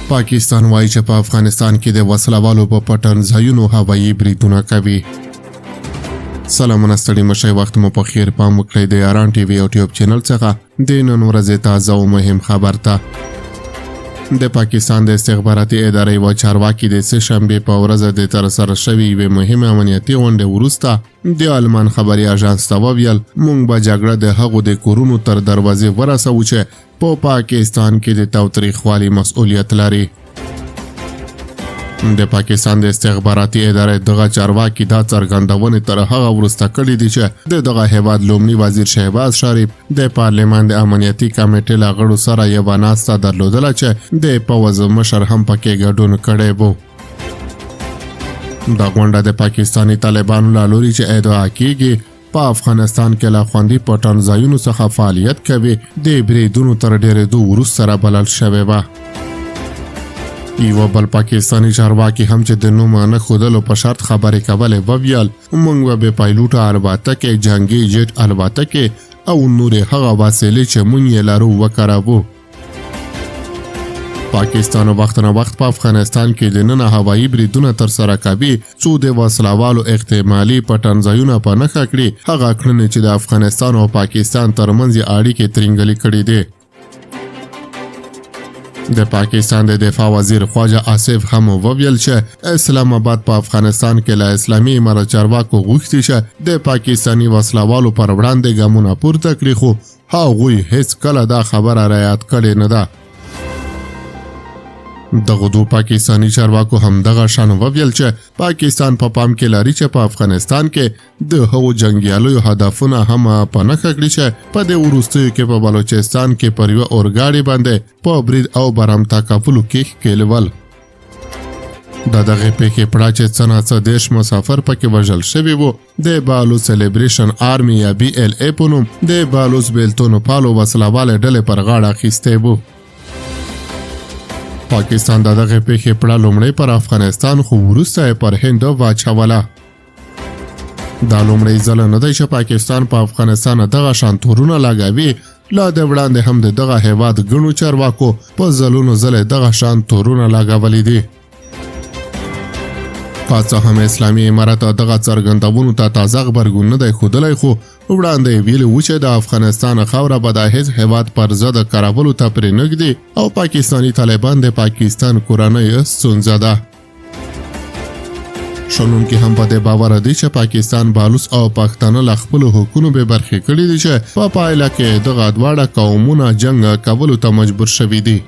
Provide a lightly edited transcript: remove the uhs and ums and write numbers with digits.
پاکستان وایي چې په افغانستان کې د وسلوالو په پټنځایونو هوایي بریدونه کوي. سلامونه، ستړي مشي، وخت مو په خیر. پام وکړئ د یاران ټي وي یوټیوب چینل څخه د نن ورځې تازه او مهم خبر ته. د پاکستان د استخباراتي ادارې یوه چارواکي د سه شنبې په ورځ د ترسره شوې یوې مهمې امنیتي غونډې وروسته د آلمان خبري اژانس ته وویل، مونږ به جګړه د هغو د کورونو تر دروازې ورسوو چې په پاکستان کې د تاوتریخوالي مسؤلیت لري. د پاکستان د استخباراتي ادارې دغه چارواکي دا څرګندونې تر هغه وروسته کړې دي چې د دغه هیواد لومړي وزیر شهباز شریف د پارلمان د امنیتي کمېټې له غړو سره یوه ناسته درلودله چې د پوځ مشر هم پکې ګډون کړی وو. دا غونډه د پاکستاني طالبانو له لوري، چې ادعا کیږي په افغانستان کې له خوندي پټنځایونو څخه فعالیت کوي، د بریدونو تر ډېرېدو وروسته رابلل شوې وه. یو بل پاکستاني چارواکي هم، چې د نوم نه ښودلو په شرط خبرې کولې، وویل، موږ به بې پایلوټه الوتکې، جنګي جیټ الوتکې او نورې هغه وسیلې چې موږ یې لرو وکاروو. پاکستان وخت نه وخت په افغانستان کې د ننه هوایي بریدونه ترسره کوي څو د وسلوالو احتمالي پټنځایونه په نښه کړي، هغه کړنې چې د افغانستان او پاکستان ترمنځ یې اړیکې ترینګلې کړې دي. د پاکستان د دفاع وزیر خواجه آصف هم وویل چې اسلام آباد په افغانستان کې له اسلامي امارت چارواکو غوښتي چې د پاکستاني وسلوالو پر وړاندې ګامونه پورته کړي، خو هغوی هیڅ کله دا خبره رعایت کړې نه ده. دغو دوو پاکستاني چارواکو هم دغه شان وویل چې پاکستان په پام کې لري چې په افغانستان کې د هغو جنګیالیو هدفونه هم په نښه کړي چې په دې وروستیو کې په بلوچستان کې پر یوه اورګاډي باندې په برید او برمته کولو کې ښکېل ول. د دغې پېښې پړه، چې څه ناڅه 30 مسافر پکې وژل شوي وو، د بالوڅ لیبریشن آرمي یا بي ایل ای په نوم د بالوڅ بیلتون پالو وسلهوالې ډلې پر غاړه اخیستی وو. پاکستان د دغې پېښې پړه لومړی پر افغانستان، خو وروسته یې پر هند واچوله. دا لومړی ځل نه دی چې پاکستان په افغانستان دغه شان تورونه لګوي. لا د وړاندې هم د دغه هیواد ګڼو چارواکو په ځلونو ځلې دغه شان تورونه لګولي دي. که څه هم اسلامي امارت دغه څرګندونو ته تازه غبرګون نه دی ښودلی، خو وړاندې یې ویلي وو چې د افغانستان خاوره به د هیڅ هیواد پر ضد کارولو ته پرې نه ږدي او پاکستاني طالبان د پاکستان کورنۍ ستونزه ده. شنونکي هم په دې باور دي چې پاکستان بالوس او پښتانه له خپلو حقونو بې برخې کړي دي، چې په پایله کې دغه دواړه قومونه جنګ کولو ته مجبور شوي دي.